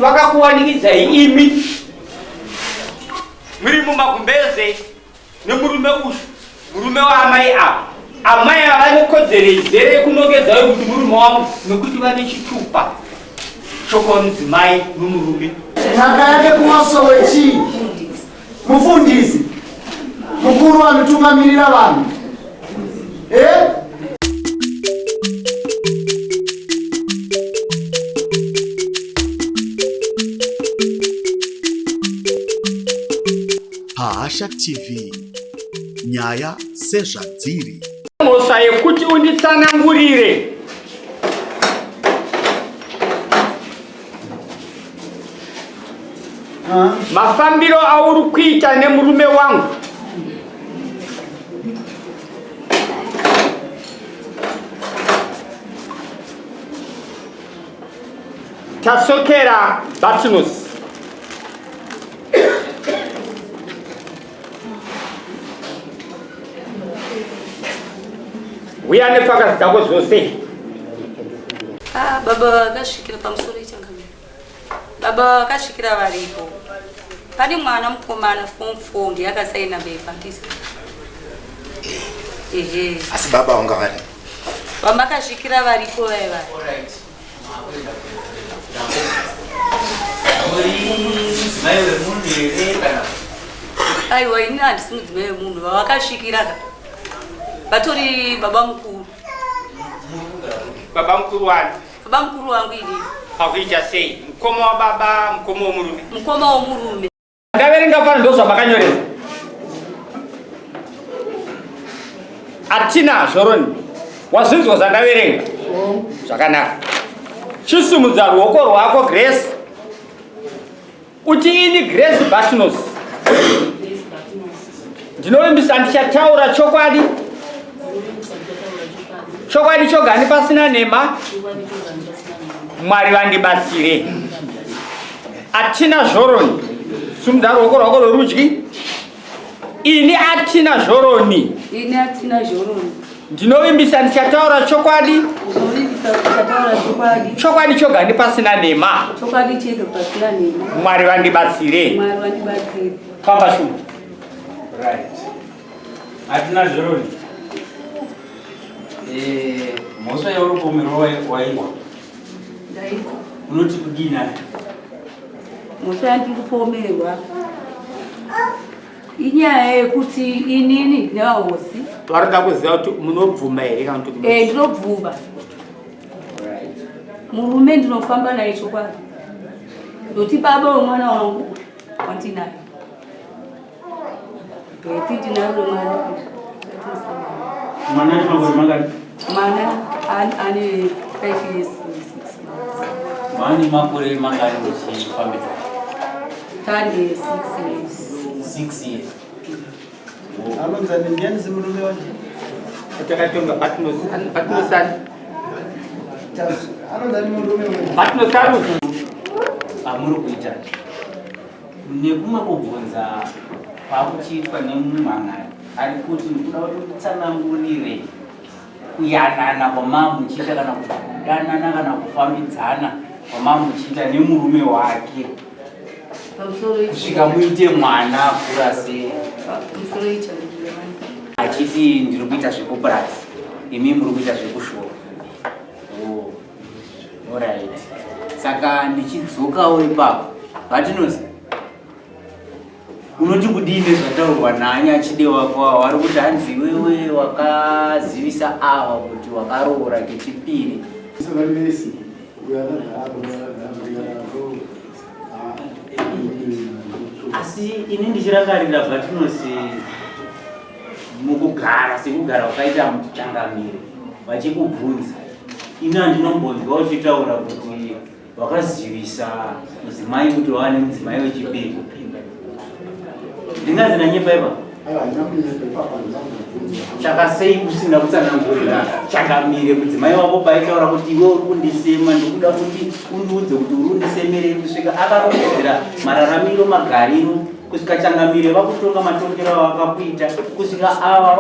Vakakuwanikidzai imi muri mumagumbeze nemurume uyu, murume waamai ava. Amai ava vane kodzero izere yekunongedzai kuti murume wangu nekuti vane chitupa chokuva mudzimai nomurume. Nhaka yake kumasowe chii? Mufundisi mukuru anotungamirira vanhu eh? Pahasha TV nyaya sezvadziri. Mhosva yekuti unditsanangurire Mafambiro auri kuita nemurume wangu tasokera Batnos Uya nepfakazi dzako zvose. Ah, baba vakasvikira pamusoro ichangamira. Baba vakasvikira varipo. Pane mwana mukomana form 4 ndiye akasaina bepa ndizvo. Ehe. Asi baba vanga vari. Vamakasvikira varipo vaiva. All right. Muri mudzimai wemunhu here kana? Aiwa ini handisi mudzimai wemunhu vavakasvikira ka. Vatori baba mukuru. Baba mukuru wani? Baba mukuru wangu ini. Pakuita sei? Mukoma wababa, mukoma womurume. Mukoma womurume. Ndaverenga pano ndozvamakanyoresa. Atina zvoroni. Wazvinzwa zvandaverenga? Zvakanaka. Chisimudza ruoko rwako Grace. Uti ini Grace Batnos. Ndinovimbisa ndichataura chokwadi. Chokwadi chogani pasina nhema. Mwari vandibatsire. Atina zvoroni. Simudza ruoko rwako rwerudyi. Ini atina zvoroni. Ini atina zvoroni. Ndinovimbisa ndichataura chokwadi. Ndinovimbisa ndichataura chokwadi. Chokwadi choga ndipasina nhema. Chokwadi chega pasina nhema. Mwari vandibatsire. Mwari vandibatsire. Famba shumba. Right. Atina zvoroni. Eh, mhosva yauri kupomerwa waingwa. Ndaiko. Unoti kudii nayo? Mhosva yandiri kupomerwa inyaya yekuti inini nevahosi varikuda kuziva kuti munobvuma here kana kuti eh, ndinobvuma murume ndinofamba naye chokwadi ndoti baba wemwana wangu wandinaye Beti ndinaro mwana. Mwana ane makore mangani? Mwana ane 5 years 6 months. Mwana makore mangani muchifambidza? Tane 6 years. 6 years. Anonzi ndiani zimurume wacho? Takatonga Patmos Patmos ani? Anonzi ani murume wacho? Patmos ani? Amuri kuita. Nekumwe kubvunza kwakuchiitwa nemumhan'ari ari kuti ndikuda kuti utsanangurire kuyanana kwamamuchiita kana kudanana kana kufambidzana kwamamuchiita nemurume wake kusvika muite mwana akura sei achiti ndiri kuita zvekupurazi imi muri kuita zvekushora oh. Alright. Saka ndichidzokawo ipapo. Vatinozi unoti kudii nezvataurwa naani achide wako awo ari kuti hanzi iwewe wakazivisa awa kuti wakaroora kechipiri. Asi ini ndichirangarira Vatinosi mukugara sekugara kwakaita muchangamire vachikubvunza ini handinombonzwa uchitaura kuti wakazivisa mudzimai kuti wava nemudzimai wechipiri ndingazi nanyepa ipa saka sei usina kutsanangurira changamire mudzimai wako paitaura kuti iwe uri kundisema ndikuda kuti undiudze kuti uri kundisemerei kusvika akarongedzera mararamiro magariro kusvika changamire vakutonga matongero avakakuita kusvika ava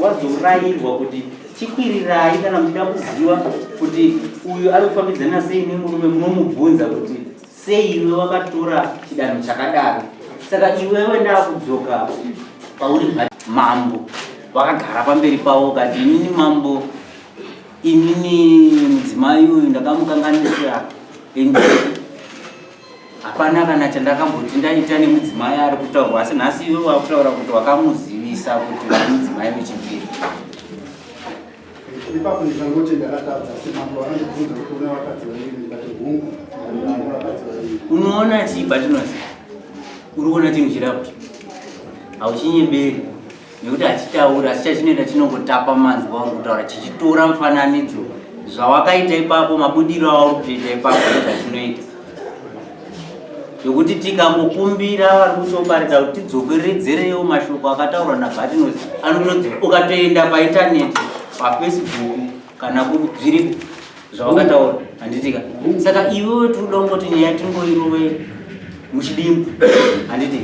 wazorairwa kuti chikwirirai kana muchida kuziva kuti uyu ari kufambidzana sei nemurume munomubvunza kuti Sei iwe wakatora chidanho chakadaro? Saka iwewe ndakudzoka pauri mambo, wakagara pamberi pavo ukati inini mambo, inini mudzimai uyu ndakamukanganisira and hapana kana chandakamboti ndaita nemudzimai ari kutaurwa, asi nhasi iwe wakutaura kuti wakamuzivisa kuti uri mudzimai wechipiri. Ipapo ndikangoti ndakatadza, asi mambo vanondibvunza kuti une vakadzi vaviri, ndikati hungu, ndine vakadzi vaviri. Unoona chii patinozi uri kuona chinhu chirapo hauchinyeberi nekuti hachitauri, asi chachinoita chinongotapa manzwi auri kutaura chichitora mufananidzo zvawakaita ipapo, mabudiro auri kutoita ipapo ndozvachinoita. Yokuti tikangokumbira vari kutoparita kuti tidzokeredzerewo mashoko akataurwa naBatinos, anotodzi ukatoenda paintaneti paFacebook kana zviri zvawakataura, handitika? Saka iwewe tiri kuda kungoti nyaya tingoirove muchidimbu, handiti?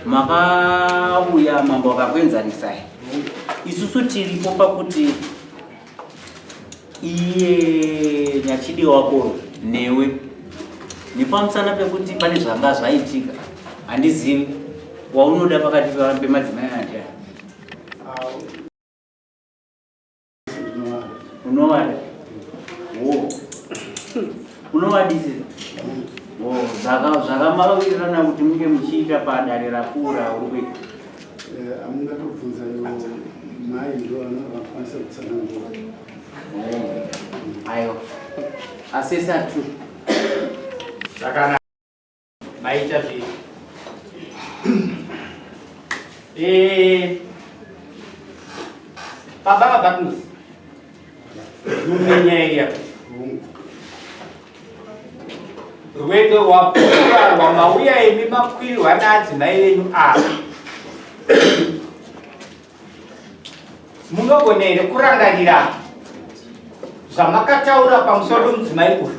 Makauya mambo akakuenzanisai, isusu tiripo pakuti iye nyachide wako newe nepamusana pekuti pane zvanga zvaitika, handizivi waunoda pakati pemadzimai andi unovada wo unovadisi wo zvakamawirirana kuti munge muchiita padare rapfuura uri kuita. Amungatobvunza iwo mai, ndo vanokwanisa kutsanangura. Ayo asesa tu. Zvakanaka, maita zvii. Baba vaBatmus, mune nyaya iri apa. Rwendo rwapfuura rwamauya imi makwirirwa naadzimai venyu ava, munogona here kurangarira zvamakataura pamusoro pemudzimai uyu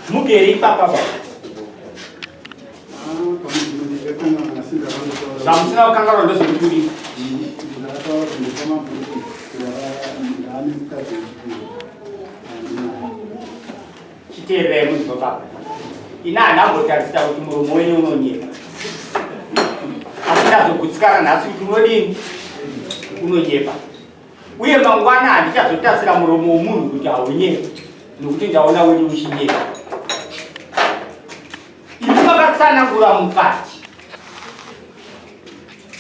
mugere ipapa baba? Zvamusina kukanganwa ndezvekutudii? Ndakataura kuti ndepamabhuku ndaane mukadzi wechipiri. Chiteererai munzwa baba, ini handambotarisira kuti muromo wenyu unonyepa, asi ndazogutsikana nhasi kuti unodini, unonyepa. Uye mangwana handichazotarisira muromo womunhu kuti haunyepa, nokuti ndaona wenyu uchinyepa. Imi makatsanangura mukati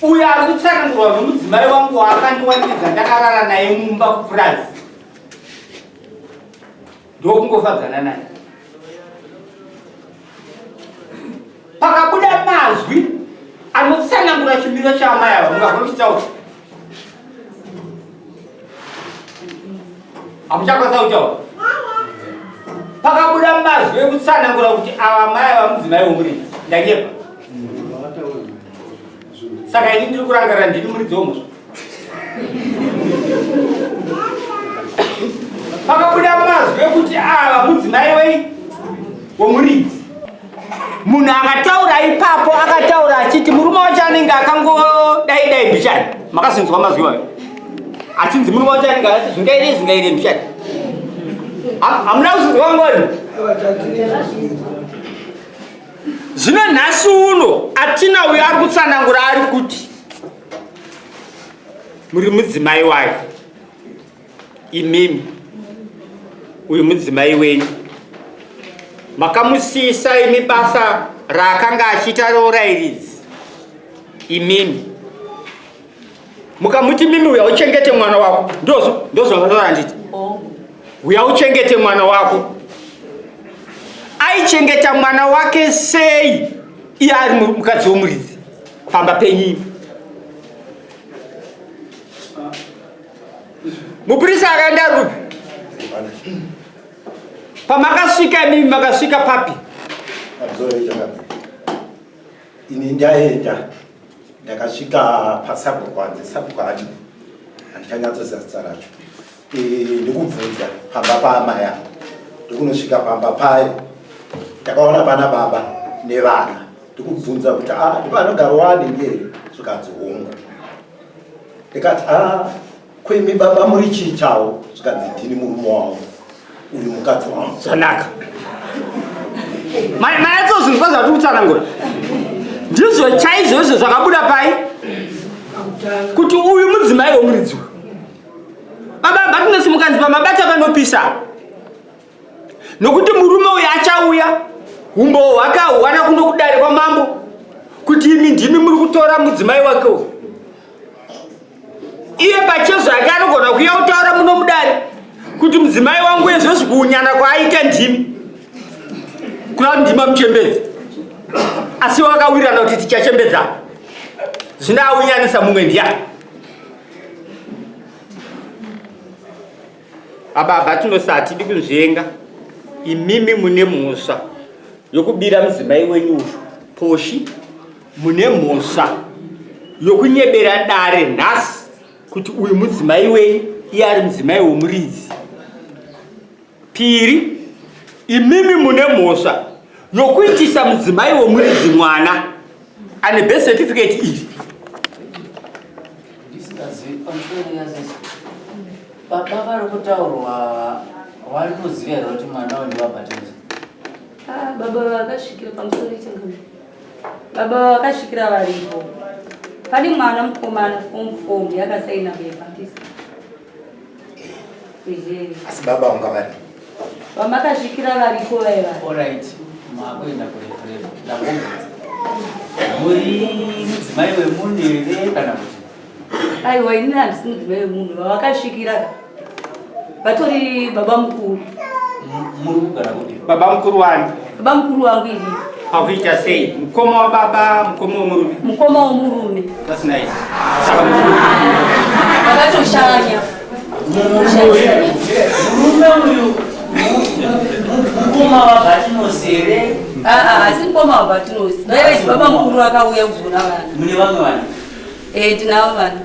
uyo ari kutsanangurwa nomudzimai wangu waakandiwanikidza ndakarara naye mumba kupurazi, ndokungofadzana naye. Pakabuda mazwi anotsanangura chimiro chaamai ava, mungagona kuchitaura? Hamuchakwanisa kutaura. Pakabuda mazwi ekutsanangura kuti ava mai ava mudzimai womuridzi, ndanyepa? Saka ini ndiri kurangarira ndini muridzi womhosva. Pakabuda mazwi ekuti ava mudzimai wei womuridzi, munhu akataura ipapo akataura achiti murume wacho anenge akangodai dai mbichani. Makazinzwa mazwi ayo achinzi murume wacho anenge akati zvingaire zvingaire mbichani? Hamuna kuzinzwa ngoni? Zvino nhasi uno atina uyo ari kutsanangura ari kuti muri mudzimai wake imimi, uyu mudzimai wenyu makamusiyisa imi basa raakanga achiita rourairidzi, imimi mukamuti mimi uya uchengete mwana wako, ndozvo ndozvavanotaura, handiti? Uya uchengete mwana wako. Aichengeta mwana wake sei iye ari mukadzi womuridzi pamba penyu? Mupurisa akaenda rupi pamakasvika imimi? Makasvika papi? Ini ndaenda, ndakasvika pasabhuku, hanzi sabhuku hati handichanyatsoziva zita racho. Ndikubvunza pamba paamai avo, ndikunosvika pamba payo, ndakaona pana baba nevana, ndikubvunza kuti a ndipo anogara wani here, zvikanzi hongu. Ndikati a kwemi baba muri chii chawo, zvikanzi ndini murume wavo, uyu mukadzi wangu. Zvanaka. Manyatsozvinzwa zvatiri kutsanangura. Ndizvo chaizvoizvo zvakabuda pai kuti uyu mudzimai wemuridzi uyu. Baba Bartines mukanzi pamabata panopisa. Nokuti murume uyu achauya umbowo hwake ahuwana kuno kudare kwamambo kuti imi ndimi muri kutora mudzimai wake uyu. Iye pachezvake anogona kuuya kutaura muno mudare kuti mudzimai wangu ezvozvi kuunyana kwaaita ndimi kuda kuti ndima muchembedzi asi wakawirirana kuti tichachembedzana zvino aunyanisa mumwe ndiyani Ababa tinosa hatidi kunzvenga imimi mune mhosva yokubira mudzimai wenyu uyu poshi mune mhosva yokunyebera dare nhasi kuti uyu mudzimai wenyu iye ari mudzimai womuridzi piri imimi mune mhosva yokuitisa mudzimai womuridzi mwana ane birth certificate iri Ndisingazivi pamusoro yasisi. Baba vari kutaurwa vari kuziva here kuti mwana uyu ndiwaBhatinzi? Ah, baba vakasvikira pamusoro ichangamire. Baba vakasvikira varipo. Pane mwana mukomana form 4 ndiye akasaina bepa ndisi. Ehe. Asi baba vanga vari. Vamakasvikira variko vaiva. Alright, makuenda kurefu refu. Ndangobvunza. Muri mudzimai wemunhu here kana kuti? Aiwa ini handisi mudzimai wemunhu vavakasvikira ka. Vatori baba mukuru. Muri kugara kupi? Baba mukuru wani? Baba mukuru wangu ini. Pakuita sei? Mukoma wababa, mukoma wemurume. Mukoma wemurume. That's nice. Saka mukuru. Vakatoshanya. Murume uyu mukoma waBhatinosi here? Ah, ah, asi mukoma waBhatinosi. Vaive baba mukuru akauya kuzoona vana. Mune vamwe vana? Eh, ndinavo vana.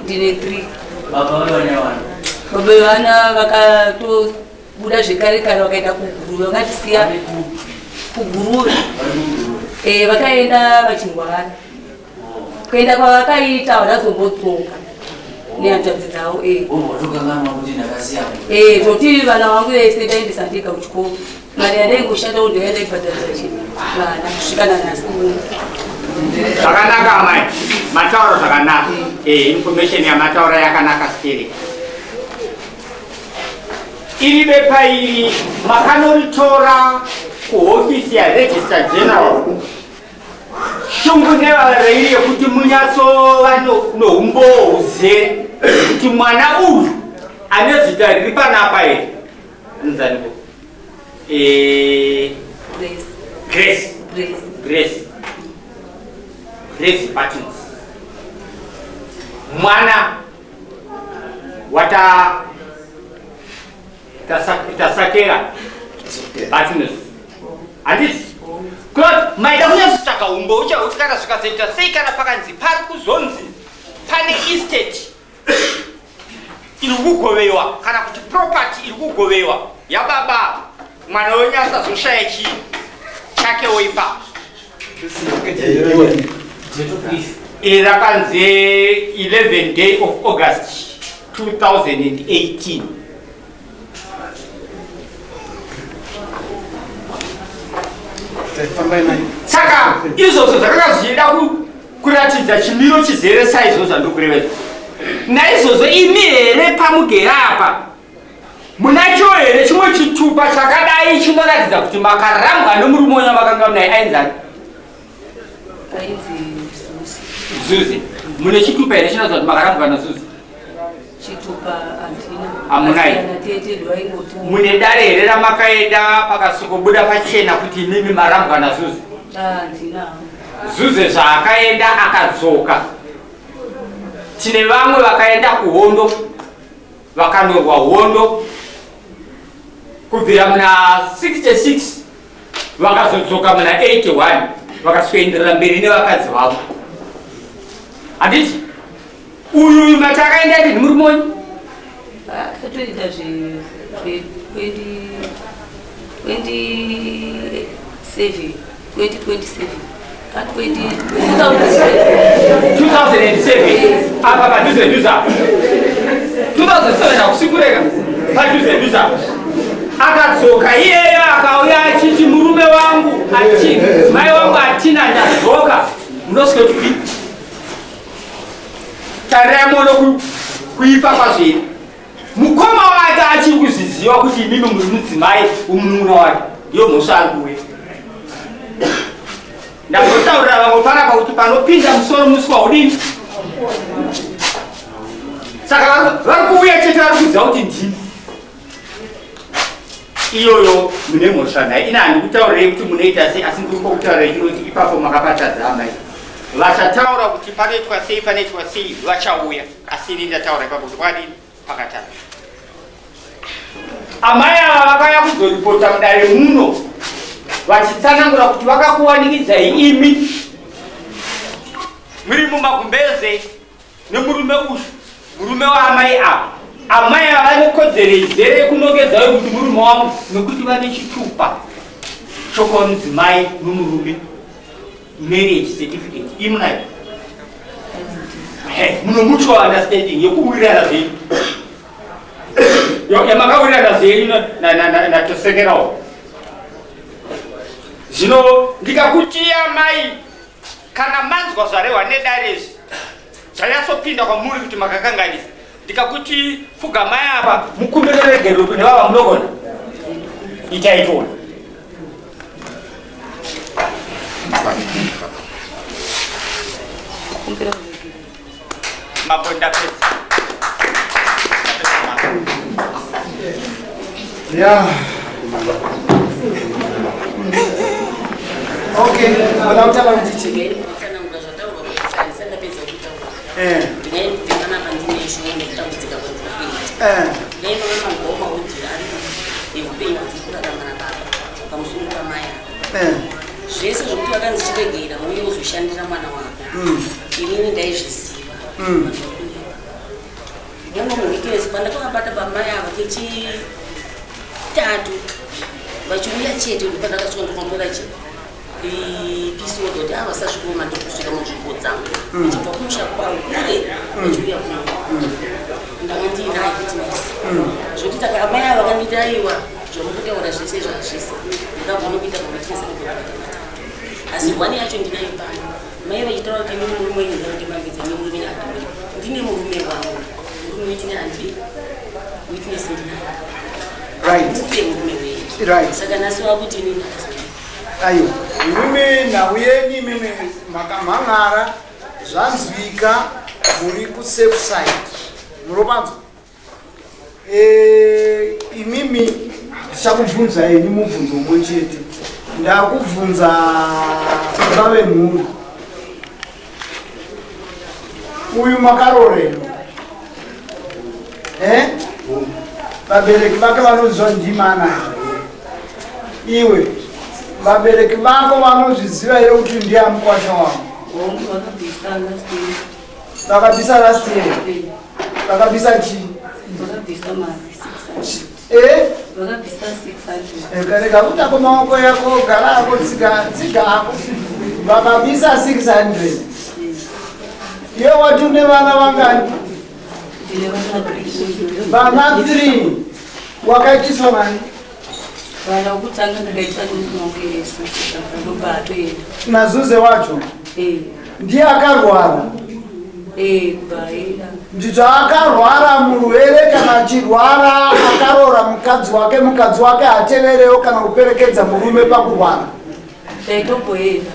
Ndine 3. Baba vevana vana? Baba vevana vakatobuda zvekare kare vakaenda kuGuruve, vakatisiya kuGuruve. Eh, vakaenda vachirwara. Kuenda kwavakaita vakazombodzoka nehanzvadzi dzavo. Eh. Eh, zvoti vana vangu vese ndaendesa ndega kuchikoro. Mari yandaingoshanda ndo yandaibhadharira chi vana kusvika nanhasi uno. Zvakanaka amai, mataura zvakanaka. Eh, information yamataura yakanaka sikere. Iri bepa iri makanoritora kuhofisi yaRegister General. Shungu nevavariri yekuti munyatsova noumbowo huzere kuti mwana uyu ane zita riri panapa here anonzaniko eh, Grace. Grace. Grace. Grace. Grace Buttons. Mwana wata tasakera Buttons. Handiti? Kuti maida kunyatsotsvaka umbo uchahuti kana zvikazoita sei kana pakanzi pari kuzonzi pane estate iri kugovewa kana kuti property iri kugovewa yababa mwana wenyu asazoshaya chii chake woipa iri rakanzi 11 day of August 2018. Saka izvozvo zvakanga zvichida kuratidza chimiro chizere saizvozvo zvandiri kureva izvo. Naizvozvo imi here pamugere apa munacho here chimwe chitupa chakadai chinoratidza kuti makarambwa nemurume wenyu wamakanga munaye ainzani? Ainzi Zuzi. Zuzi. Mune chitupa here chinoratidza kuti makarambwa naZuzi? Chitupa handina. Hamunai. Asi ana tete vaingoti. Mune dare here ramakaenda pakasikobuda pachena kuti imimi marambwa naZuzi? Ah, handina. Zuze zvaakaenda akadzoka. Tine vamwe vakaenda kuhondo vakanorwa hondo kubvira muna 66 vakazodzoka muna 81 vakasweenderera mberi nevakadzi vavo. Handiti? Uyu uyu mati akaenda ati murume wenyu? Akatoita zve 2027 2027 2007 apa padhuze dhuze apa 2007 hakusikureka padhuze dhuze apa akadzoka iyeyo akauya achiti murume wa Munosvika kuti tarirai muone kuipa kwazviri. Mukoma wake achiri kuzviziva kuti imimi muri mudzimai wemunun'una wake, ndiyo mhosva ari kuuya. Ndambotaurira vamwe panapa kuti panopinda musoro musi waudini. Saka vari kuuya chete vari kuziva kuti ndini. Iyoyo mune mhosva nhai. Ini handikutaurirei kuti munoita sei asi ndiri kukutaurirei chinoti ipapo makapatadza amai. Vachataura kuti panoitwa sei panoitwa sei vachauya asi ini ndataura ipapo kuti kwakadini pakatanga. Amai ava vakauya kuzoripota mudare muno vachitsanangura kuti vakakuwanikidzai imi muri mumagumbeze nemurume uyu murume waamai ava. Amai ava vane kodzero izere yekunongedza uyu kuti murume wangu nokuti vane chitupa chokuva mudzimai nomurume marriage certificate imunayo muno mutual understanding yekuwirirana zvenyu yamakawirirana zvenyu natosekerawo zvino ndikakuti amai kana manzwa zvarehwa nedare izvi zvanyatsopinda kwamuri kuti makakanganisa ndikakuti pfugamai apa mukumbire regerero kune vava munogona itai tona Mambo ndapedza. Yeah. Okay, vada kutaura kuti chii? Eh. Eh. Eh. Zvese zvekuti vakanzi chiregera uye uzoshandira mwana wako. Inini ndaizviziva. Mumwe muwitness pandakavabata pamai ava kechitatu vachiuya chete ndopandakasvika ndokwambura chi peace order kuti avasasvikawo mandiri kusvika munzvimbo dzangu vachibva kumusha kwavo kure vachiuya kuno ndanga ndiinaye witness zvekuti taka amai ava vakanditi aiwa zvamukutaura zvese izvo hazvisi ndakagona kuita mawitness anogona kuita matatu asi one yacho ndinayo pano mai vachitaura kuti ini murume wenyu ndinondimambidza ini murume handimuri ndine murume wangu murume wetine handi witness ndinayo mupe murume wenyu saka nhasi wakuti ini nhasi Aiwa, imimi nhau yenyu imimi makamhan'ara zvanzwika muri kusafe side muropanzwa e, imimi ndichakubvunza ini mubvunzo umwe chete ndakubvunza baba vemhuri uyu makarorero eh? Vabereki vake vanozviziva ndimana iwe vabereki vako vanozviziva here kuti ndiye amukwasha wangu vakabvisa last year vakabvisa chii Eh? Rega kuti ako maoko yako gara ako tsika tsika ako vakabvisa 600 iwe wati une vana vangani vana 3 wakaitiswa nani Vana vokutanga ndakaita nokuongeresa ndobva atoenda. Nazuze wacho Eh, ndiye akarwara eh, kubva aenda. Ndizvo akarwara murwere kana achirwara akaroora mukadzi wake mukadzi wake hateverewo kana kuperekedza murume pakurwara. Ndaitomboenda.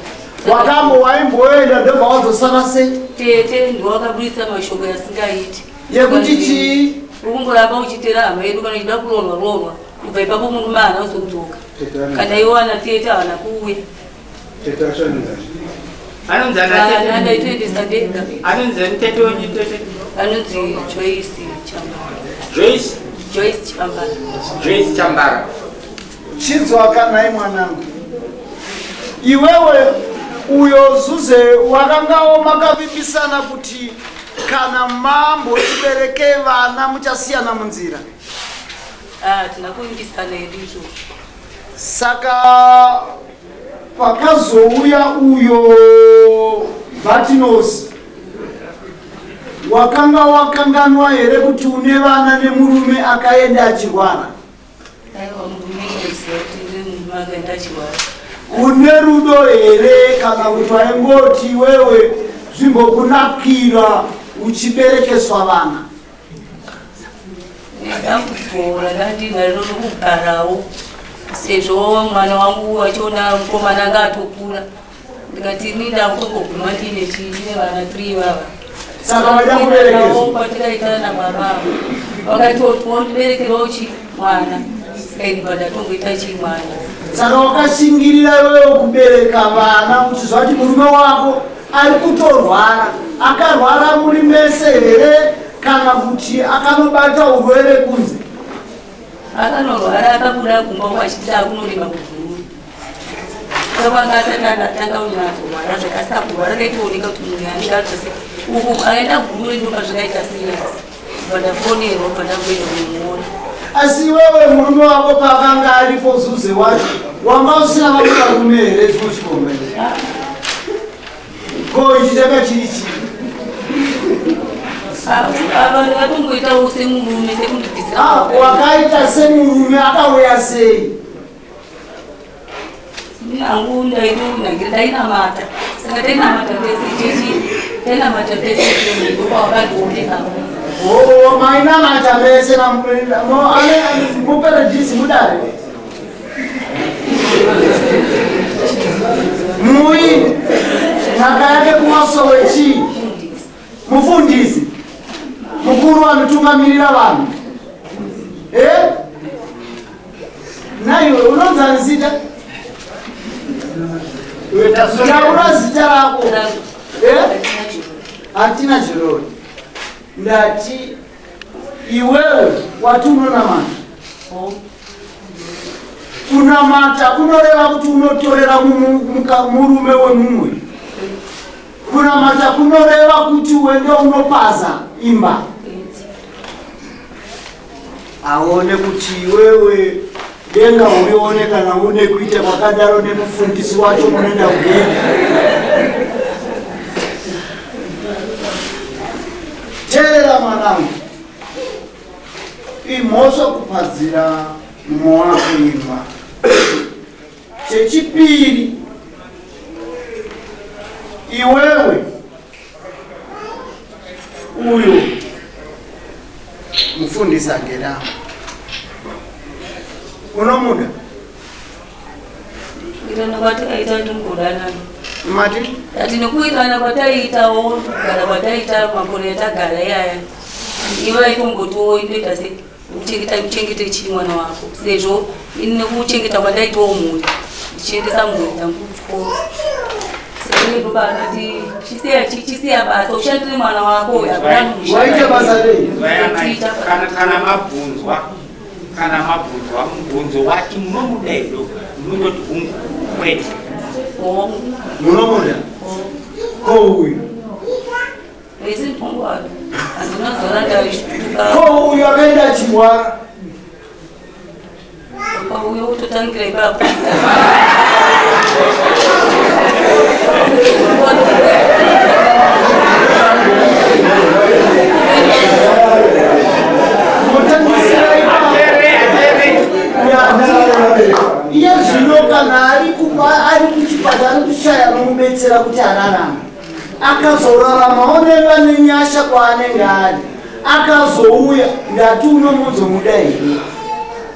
Wakambo waimboenda ndobva wazosara sei? Tete ndiwo wakaburitsa mashoko asingaiti. Yekuti chii? Uri kungoramba uchitera hama yedu kana uchida kuroorwa roorwa. Kubva ipapo murume haana kuzodzoka. Kana iwo ana tete havana kuuya. Tete ashandisa. Anonzi ana tete. Ana ndaitoendesa ndega. Anonzi ani tete wenyu tete? Anonzi Joyce Chambara. Joyce? Joyce Chambara. Joyce Chambara. Chinzwaka nhai mwanangu. Iwewe uyo Zuze wakangawo makavimbisana kuti kana mambotibereke vana muchasiyana munzira. Ah, tina kuvimbisana hedu izvozvo. Saka pakazouya uyo Batinos wakanga wakanganwa here kuti une vana nemurume akaenda achirwara? Aiwa, murume ndaiziva kuti ndine murume akaenda achirwara. Une rudo here kana kuti waingoti iwewe zvimbokunakira uchiberekeswa vana? Dambudziko randandinaro rokugarawo sezvo mwana wangu wachiona mukomana anga atokura ndikati ini ndakutongoguma ndiine chii ndine vana 3 vava. Saka waida kuberekeswa? Kwatikaita nababa vakati wandiberekerawo chi mwana saka ini bva ndatongoita chi mwana. Saka wakashingirira iwewe kubereka vana uchiziva kuti murume wako ari kutorwara. Akarwara muri mese here kana kuti akanobata urwere kunze? Akanorwara akabuda kumba uko achiti akunorima kuguru. Saka anga asati atanga kunyatsorwara zvakasika kurwara kaitooneka kuti munhu anenge atose uku aenda guru ndopa zvakaita serious. Bva ndafonerwa bva ndamboenda kunomuona. Asi iwewe murume wako paakanga aripo zuze wacho wanga usina vamwe varume here chimwe chikomba ichi? Ko ichi changa chiri chii? Ava vatongoitawo semurume sekundibvisira. Ah, wakaita semurume akauya sei? Hangu ndaitonangira ndainamata saka tainamata tese chechi tainamata tese ndopawakandiona. Oh, mainamata mese muperedhisi mudare mui nhaka yake kumasowe chii? Mufundisi mukuru anotungamirira vanhu eh? Naiwe unonzani zita? Taura zita rako. Eh? Hatina zvirori. Ndati iwewe wati unonamata. Kunamata kunoreva kuti unotorera murume wemumwe. Kunamata kunoreva kuti uende unopaza imba. Aone kuti iwewe denga urione kana une kuita kwakadaro nemufundisi wacho munoenda kudenga. Teerera mwanangu, imhosva kupadzira mumwe wako imba. Chechipiri, iwewe uyu mufundisi agera unomuda? Kuirana kwatakaita tingodanana. Mati? Ati nekuirana kwataiitawo kugara kwataiita makore atagara iyaya ivo aitongotiwo indoita sei kuchengeta kuchengete chii mwana wako sezvo ini nekuchengeta kwandaitawo mhuri ndichiendesa mhuri dzangu kuchikoro saka iye ndoba akati chisiya chisiya basa ushandire mwana wako uyu hakuna musha. Waita basa rei? Kana mabvunzwa kana mabvunzwa mubvunzo wati munomuda here munongoti hungu kwete. Munomuda? Ko uyu? Isi ndongwara handinozora ndaishtuka. Ko uyu akaenda achirwara? Pauyo utotangira ipapo. Mutangisira ipapo. Iye zvino kana ari kuba ari kuchipatara ari kushaya anomubetsera kuti ararame. Akazoraramawo nevane nyasha kwaanenge ari. Akazouya ndati unomuzomuda here?